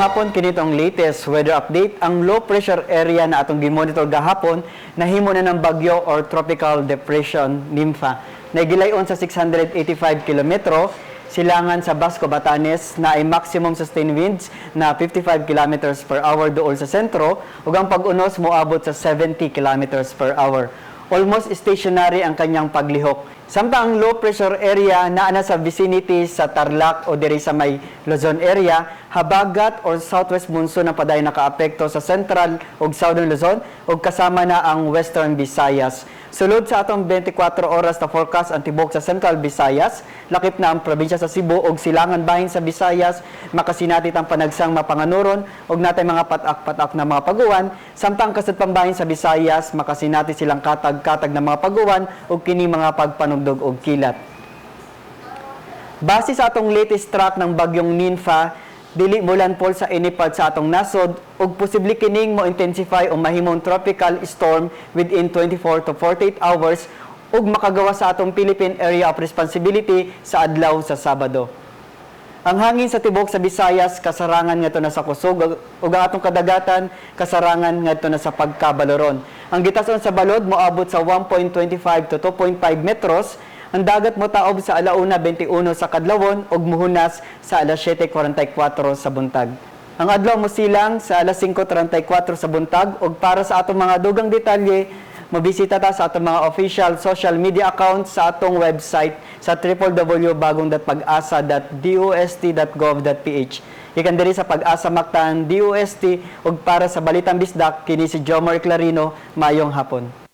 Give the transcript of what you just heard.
Maayong hapon, kini ang latest weather update. Ang low pressure area na atong gimonitor gahapon nahimo na ng bagyo or tropical depression Nympha. Nagilayon sa 685 kilometro silangan sa Basco, Batanes, na ay maximum sustained winds na 55 kilometers per hour duol sa sentro ug ang pag-unos moabot sa 70 kilometers per hour. Almost stationary ang kanyang paglihok. Samtang ang low pressure area naa na sa vicinity sa Tarlac o diri sa may Luzon area, habagat or southwest monsoon ang padayon nakaapekto sa central ug southern Luzon ug kasama na ang western Visayas. Sulod sa atong 24 oras na forecast, ang tibok sa Central Visayas, lakip na ang probinsya sa Cebu ug silangan bahin sa Visayas, makasinati ang panagsang mapanganuron ug natay mga patak-patak na mga paguwan, samtang kasadpang bahin sa Visayas makasinati silang katag-katag na mga paguwan ug kini mga pagpanugdog og kilat. Base sa atong latest track ng bagyong Ninfa, dili mo landfall sa any part sa atong nasod ug posible kining mo intensify o mahimong tropical storm within 24 to 48 hours ug makagawa sa atong Philippine Area of Responsibility sa adlaw sa Sabado. Ang hangin sa tibok sa Visayas kasarangan ngadto na sa kusog ug ang atong kadagatan kasarangan ngadto na sa pagkabaloron. Ang gitason sa balod moabot sa 1.25 to 2.5 metros. Ang dagat motaob sa 1:21 sa kadlawon ug muhunas sa alas 7:44 sa buntag. Ang adlaw mosilang sa alas 5:34 sa buntag ug para sa atong mga dugang detalye, mobisita ta sa atong mga official social media accounts, sa atong website sa www.bagong.pagasa.dost.gov.ph. Gikan diri sa Pag-asa Mactan, DOST ug para sa Balitang Bisdak, kini si Jomar Clarino, maayong hapon.